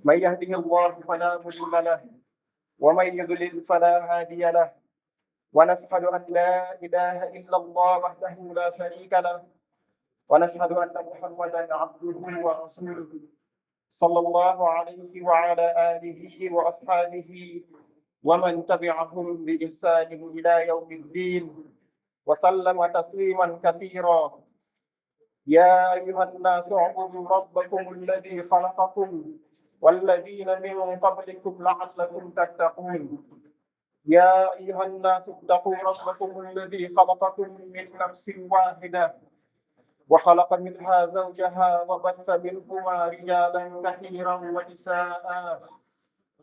من يهده الله فلا مضل له ومن يضلل فلا هادي له ونشهد أن لا إله إلا الله وحده لا شريك له ونشهد أن محمدا عبده ورسوله صلى الله عليه وعلى آله وأصحابه ومن تبعهم بإحسان إلى يوم الدين وسلم تسليما كثيرا. يا أيها الناس اعبدوا ربكم الذي خلقكم والذين من قبلكم لعلكم تتقون. يا أيها الناس اتقوا ربكم الذي خلقكم من نفس واحدة وخلق منها زوجها وبث منهما رجالا كثيرا ونساء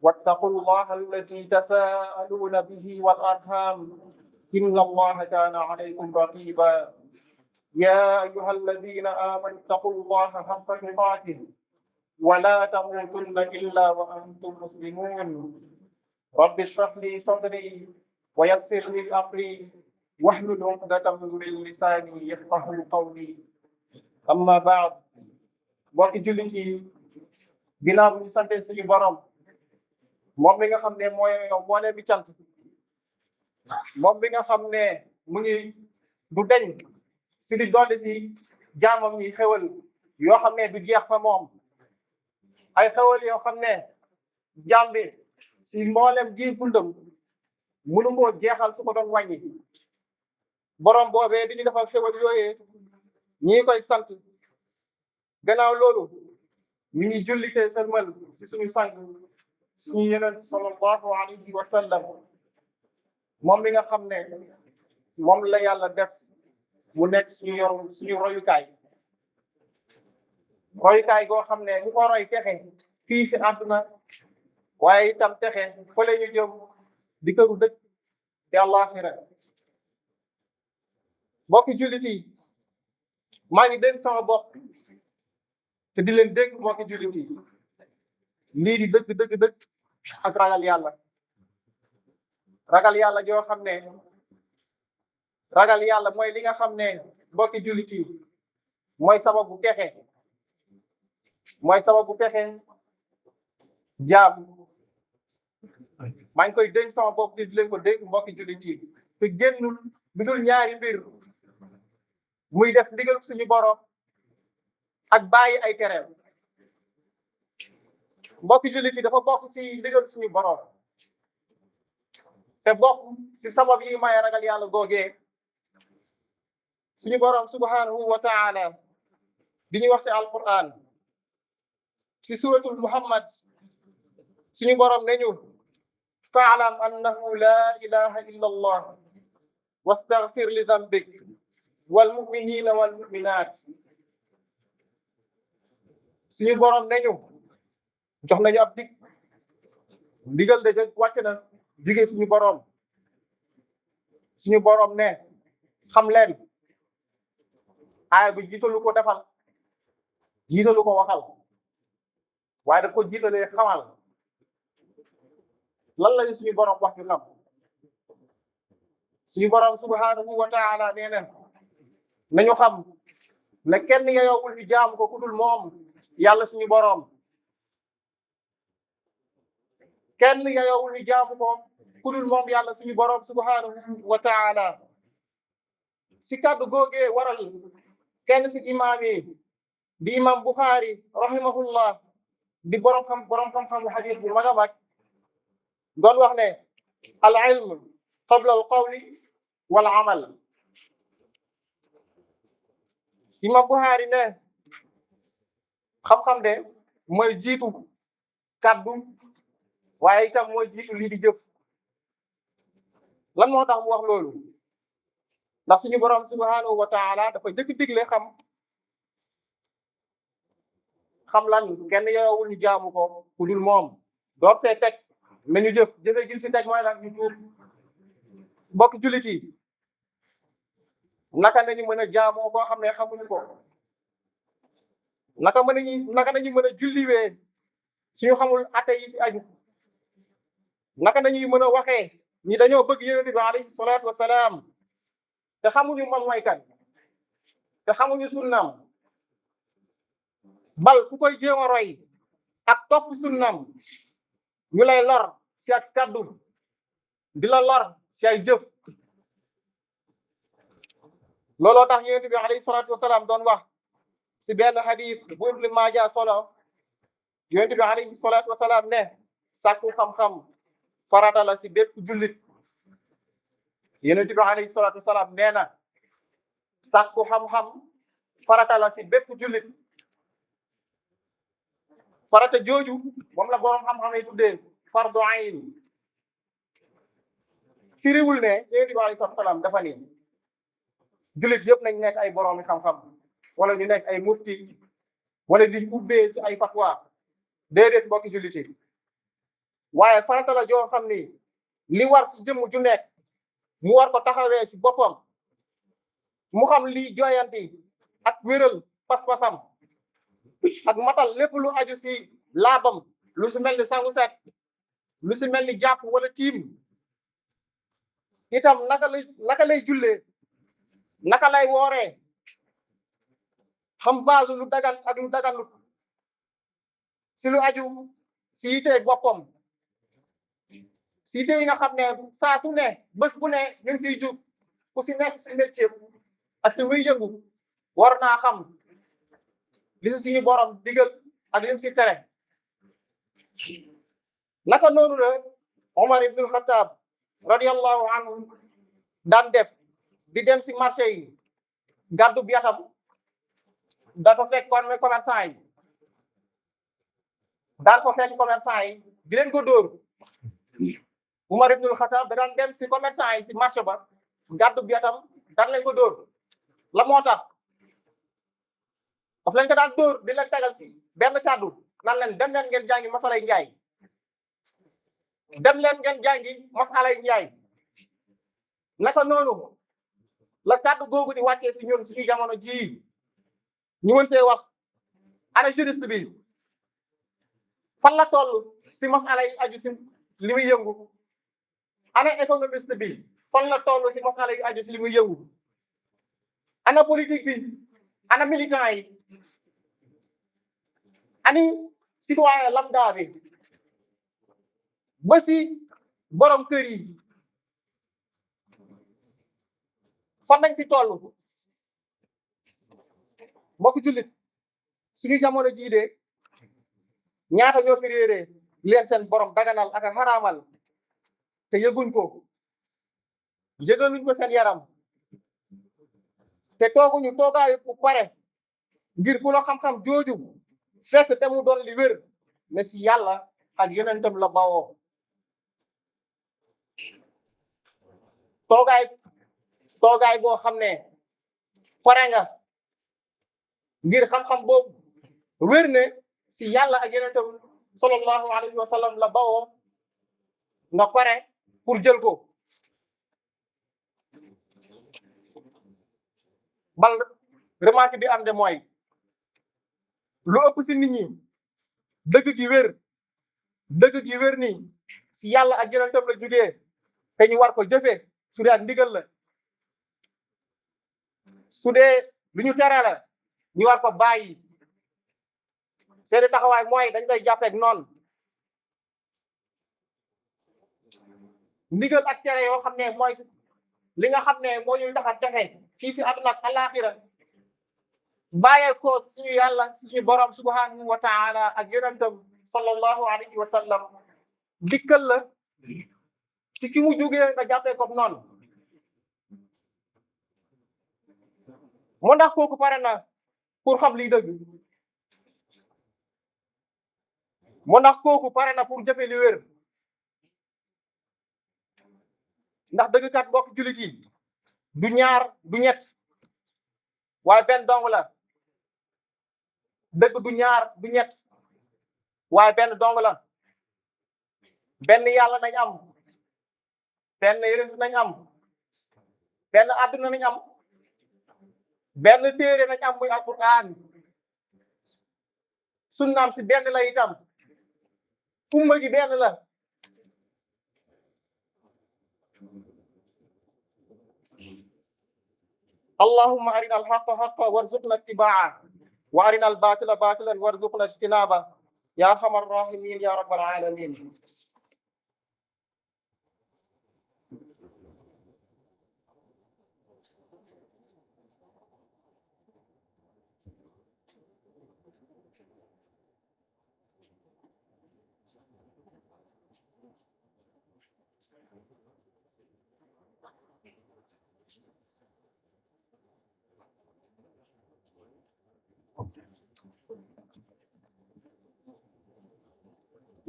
واتقوا الله الذي تساءلون به والأرحام إن الله كان عليكم رقيبا. يا أيها الذين آمنوا اتقوا الله حق تقاته ولا تموتن إلا وأنتم مسلمون. رب اشرح لي صدري ويسر لي أمري واحلل عقدة من لساني يفقهوا قولي. amma baad mbokki jullit yi ginnaaw bi ñu sante suñu borom moom mi nga xam ne moo leen di cant moom mi nga xam ne mu ngi du deñ si di dolli si jaamam yi xewal yoo xam ne du jeex fa moom ay xewal yoo xam ne jaam bi si mboolem ji dundam mënu koo jeexal su ko doon wàññi borom boobee di ñu defal xewal yooyee ñi koy sant. gannaaw loolu ñu ngi jullite sëlmal si suñu sang suñu yonent sallallahu alayhi wa sallam moom mi nga xam ne moom la yàlla def mu nekk suñu royukaay goo xam ne ñu ko roy texe fii si àdduna waaye itam texe fële ñu jëm di këru dëkk te àllaaxira. mbokki jullit yi maa ngi dénk sama bopp te di leen dégg mbokki jullit yi lii di dëgg ak ragal yàlla joo xam ne ragal yàlla mooy li nga xam ne mbokki jullit yi mooy sababu texe jaam. maa ngi koy dénk sama bopp di leen ko dégg mbokki jullit yi te génnul bi dul ñaari mbir muy def ndigal suñu borom ak bàyyi ay tereem. mbokki jullit yi dafa bokk si ndigal suñu borom te bokk si sabab yi may ragal yàlla googee suñu borom subhanahu wa taala di ñu wax si alquran si suratul muhammad suñu borom ne ñu fa'lam annahu la ilaha illa allah wastaghfir li dhanbik wal muminina wal muminat. suñu borom nañu jox nañu ab ndigal de wàcc na jigéen suñu borom ne xam leen aaya bi jiitalu ko defal jiitalu ko waxal waaye daf ko jiitalee xamal lan lañu suñu borom wax ñu xam. suñu borom subhanahu wa taala nee na nañu xam ne kenn yeyoowul ñu jaam ko ku dul moom yàlla suñu borom. kenn yeyoowul ñu jaamu ko ku dul moom yàlla suñu borom subhanahu wa taala. si kàddu googee waral kenn si imaam yi di imam Bukhari rahimahullah di borom xam-xamu hadith bu mag a mag doon wax ne al ilm qabla al qawli wal amal. imam Bukhari ne xam-xam de mooy jiitu kàddu waaye itam mooy jiitu lii di jëf. lan moo tax mu wax loolu? ndax suñu borom subhanahu wa taala dafa jëkk digle xam lan kenn yeewul ñu jaamu ko ku dul moom door see teg nañu jëfe gil si teg mooy lan ñu tuub. mbokk jullit yi naka nañu mën a jaamoo koo xam ne xamuñu ko? naka nañu mën a julliwee suñu xamul atte yi si aju? naka nañuy mën a waxee ñi dañoo bëgg yonent bi alayhi salaatu wasalaam te xamuñu moom mooy kan te xamuñu sunnaam bal ku koy jéem a roy ak topp sunnam ñu lay lor si ak kaddu di la lor si ay jëf looloo tax yonent bi alayhi salaatu wasalaam doon wax si benn hadith bu Ibn Maaja solo yonent bi alayhi salaatu wasalaam ne sàkku xam-xam farata la si bépp jullit yonent bi alayhi salaatu wasalaam nee na sàkku xam-xam farata la si bépp jullit farata jooju moom la borom xam-xam yi tuddee fardu ayn firiwul ne yonent bi alayhi salaatu wasalaam dafa ni jullit yëpp nañ nekk ay boroomi xam-xam wala ñu nekk ay mufti wala di ubbee si ay fatwa déedéet mbokki jullit yi waaye farata la joo xam ni li war si jëmm ju nekk mu war ko taxawee si boppam mu xam lii jooyanti ak wéral pas-pasam ak matal lépp lu aju si laabam lu si mel ni sangu set lu si mel ni jàpp wala tiim itam naka lay jullee naka lay wooree xam baasu lu dagan ak lu daganut si lu aju si yitee boppam si yite yi nga xam ne saa su ne bés bu ne ñu ngi siy jug ku si nekk si métier ak si muy yëngu war naa xam li si suñu borom digal ak lim si tere naka noonu la Omar ibn Khattab radiyallahu anhu daan def di dem si marché yi gàddu biatam dafa fekk commerçant yi daan ko fekk commerçant yi di leen ko dóor Umar ibnul Xattaab da daan dem si commerçant yi si marché ba gàddu biatam daan leen ko dóor la moo tax daf leen ko daan dóor di leen tegal si benn kàddu nan leen dem leen ngeen jàngi masalay njaay dem leen ngeen jàngi masalay njaay naka noonu la kàddu googu di wàccee si ñun suñu jamono ji ñu mën see wax ana juriste bi fan la toll si masala yi aju si li muy yëngu ana économiste bi fan la toll si masala yi aju si li muy yëngu ana politique bi ana militant yi ani citoyen lambda bi ba si borom kër yi fan nañ si toll mbokk jullit suñu jamono jii de ñaata ñoo fi réeree leen seen borom daganal ak a xaraamal te yëguñ ko yëgaluñ ko seen yaram te tooguñu toogaayu bu pare ngir fu la xam-xam jooju fekk te mu doon li wér ne si yàlla ak yonentam la bawoo toogaay boo xam ne pare nga ngir xam-xam boobu wér ne si yàlla ak yonentam sallallahu alayhi wa sallam la bawoo nga pare pour jël ko bal remarque bi am de mooy lu ëpp si nit ñi dëgg gi wér ni si yàlla ak yonentam la jugee te ñu war ko jëfee su dee ak ndigal la su dee lu ñu tere la ñu war ko bàyyi seeni taxawaay mooy dañ koy jàppeek noonu ndigal ak tere yoo xam ne mooy li nga xam ne moo ñuy tax a texe fii si àdduna ak àllaaxira bàyyee ko suñu yàlla suñu borom subhanahu wa taala ak yonentam sallallahu alayhi wa sallam dikkal la si ki mu jógee nga jàppee ko noonu moo ndax kooku pare na pour xam liy dëgg moo ndax kooku pare na pour jëfe li wér ndax dëggkat mbokk jullit yi du ñaar du ñett waaye benn dong la dëgg du ñaar du ñett waaye benn dong la benn yàlla nañ am benn yonent nañ am benn àdduna nañ am benn téere nañ am muy alquran sunnaam si benn la itam umma ji benn la allahumma arina alhaqa haqa warzuqna ittibaa wa arina albatila batilan warzuqna ijtinaba يا أرحم الراحمين يا رب العالمين.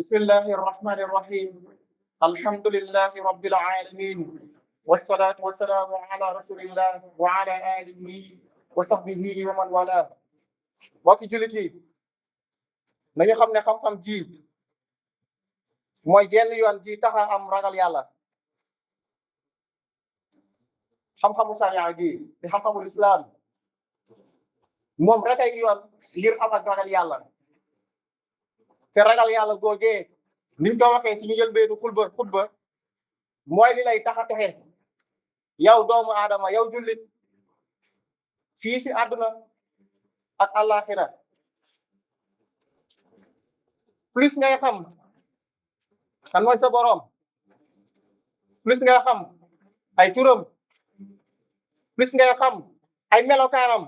بسم الله الرحمن الرحيم. الحمد لله رب العالمين، والصلاة والسلام على رسول الله وعلى آله وصحبه ومن والاه. mbokki jullit yi nañu xam ne xam-xam ji mooy genn yoon ji taxa am ragal yàlla. xam-xamu Charia gi di xam-xamul islam moom rek ay yoon ngir am ak ragal yàlla. te ragal yàlla googee niñ ko waxee suñu njëlbeenu xutba mooy li lay tax a texe yow doomu aadama, yow jullit, fii si àdduna ak àllaaxira. plus ngay xam kan mooy sa boroom, plus ngay xam ay turam, plus ngay xam ay melokaanam,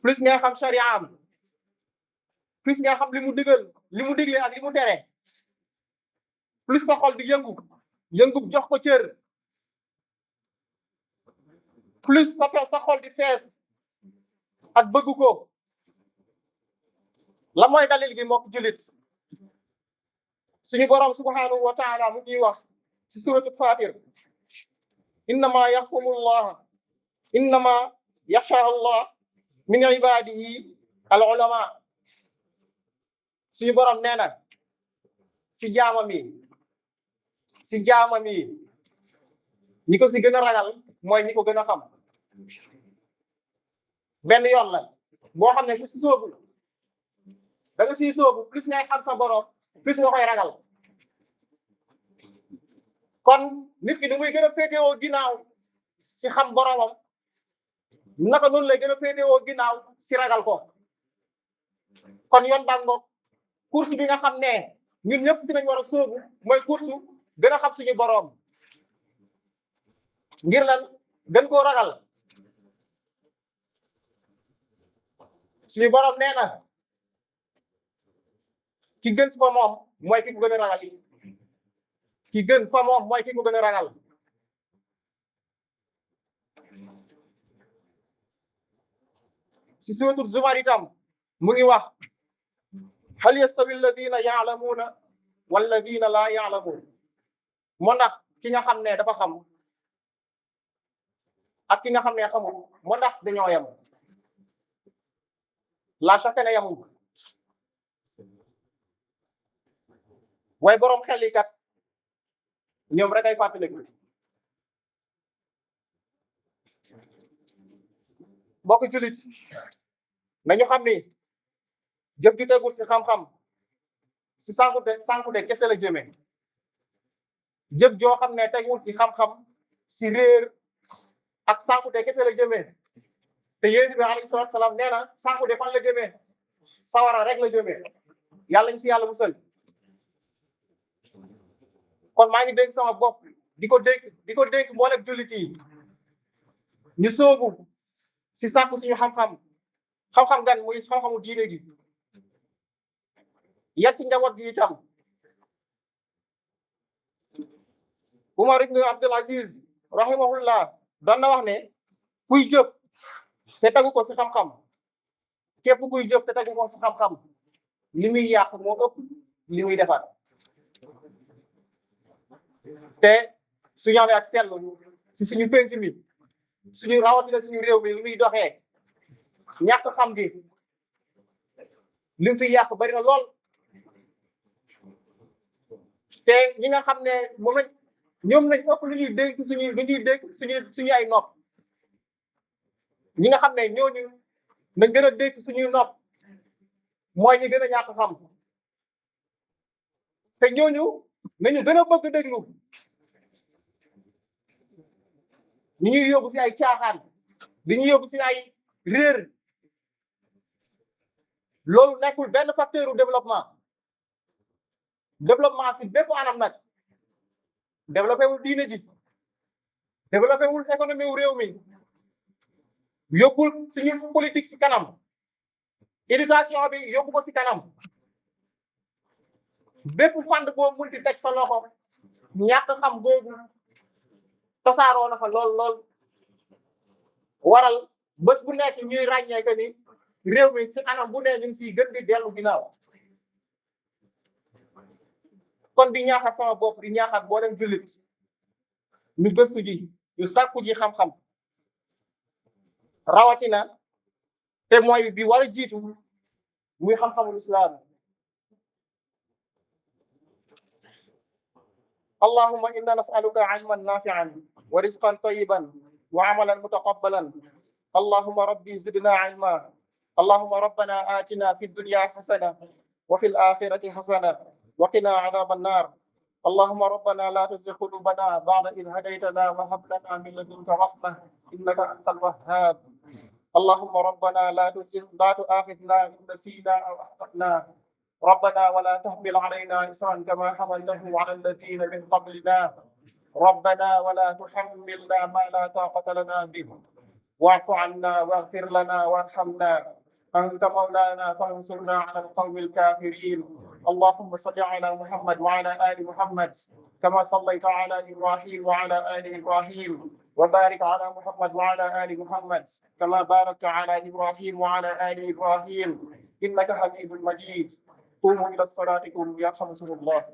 plus ngay xam shari'am, plus ngay xam li mu digal, li mu digle ak li mu tere, plus sa xol di yëngu jox ko cër, plus sa xol di fees ak bëgg ko. la mooy dalil gi mbokk jullit, suñu boroom subhanahu wa taala mu ngi wax ci suratul fatir, innama yaxsha allah min ibadihi al ulama. suñu boroom nee na si jaamam yi ñi ko si gën a ragal mooy ñi ko gën a xam. benn yoon la boo xam ne ku si sóobu da nga siy sóobu, plus ngay xam sa boroom plus nga koy ragal. kon nit ki ni muy gën a féetewoo ginnaaw si xam boroomam, naka noonu lay gën a féetewoo ginnaaw si ragal ko. kon yoon bàngoog course bi nga xam ne ñun ñëpp si nañ war a sóobu mooy course gën a xam suñu boroom, ngir lan gën koo ragal. suñu boroom nee na ki gën fa moom mooy ki ko gën a ragal, ki gën fa moom mooy ki ko gën a ragal. si suratul Zumar itam mu ngi wax hal yastawi alladina yaalamuuna walladina laa yaalamuun. moo ndax ki nga xam ne dafa xam ak ki nga xam ne xamul moo ndax dañoo yem? la chaque ne yemuñ. waaye boroom xel yi kat ñoom rek ay fàttaliku. mbokk jullit nañu xam ni jëf ju tegul si xam-xam si sànkute kese la jëmee. jëf joo xam ne tegul si xam-xam si réer ak sànkute kese la jëmee. te yéen bi alayhi salaatu salaam nee na sànkute fan la jëmee? sawara rek la jëmee. yàlla ñu si yàlla musal. kon maa ngi dénk sama bopp di ko dénk mboolem jullit yi ñu sóobu si sàkku suñu xam-xam gan muy xam-xamu diine gi. yar si njaboot gi itam. Umar ibn Abdul Aziz rahimahullah daan na wax ne kuy jëf te tegu ko si xam-xam, képp kuy jëf te tegu ko si xam-xam, li muy yàq moo ëpp li muy defar. te suñu amee ak seetlu si suñu penc mi, suñu rawatina suñu réew mi lu muy doxee, ñàkk xam gi li mu fi yàq bari na lool. te ñi nga xam ne moom lañ ñoom lañ ëpp lu ñuy dégg suñu ay nopp. ñi nga xam ne ñooñu nañ gën a dégg suñuy nopp mooy ñi gën a ñàkk xam. te ñooñu nañu gën a bëgg déglu. ñu ñuy yóbbu si ay caaxaan, di ñu yóbbu si ay réer. loolu nekkul benn facteur u développement si bépp anam nag développé wul diine ji développé wul économie wu réew mi yóbbul suñu politique si kanam éducation bi yóbbu ko si kanam bépp fànn boo multi teg sa loxo ñàkk xam googu tasaaroo na fa lool waral bés bu nekk ñuy ràññee que ni réew mi si anam bu ne ñu ngi siy gën di dellu ginnaaw kon di ñaaxaat sama bopp di ñaaxaat boo dem jullit ñu gëstu ji ñu sàkku ji xam-xam rawatina te mooy bi war a jiitu muy xam-xamul islam اللهم إنا نسألك علما نافعا ورزقا طيبا وعملا متقبلا اللهم ربي زدنا علما اللهم ربنا آتنا في الدنيا حسنة وفي الآخرة حسنة وقنا عذاب النار اللهم ربنا لا تزغ قلوبنا بعد إذ هديتنا وهب لنا من لدنك رحمة إنك أنت الوهاب اللهم ربنا لا تؤاخذنا إن نسينا أو أخطأنا ربنا ولا تحمل علينا إصرا كما حملته على الذين من قبلنا ربنا ولا تحملنا ما لا طاقة لنا به واعف عنا واغفر لنا وارحمنا أنت مولانا فانصرنا على القوم الكافرين اللهم صل على محمد وعلى آل محمد كما صليت على إبراهيم وعلى آل إبراهيم وبارك على محمد وعلى آل محمد كما باركت على إبراهيم وعلى آل إبراهيم إنك حميد مجيد قوموا إلى صلاتكم يرحمكم الله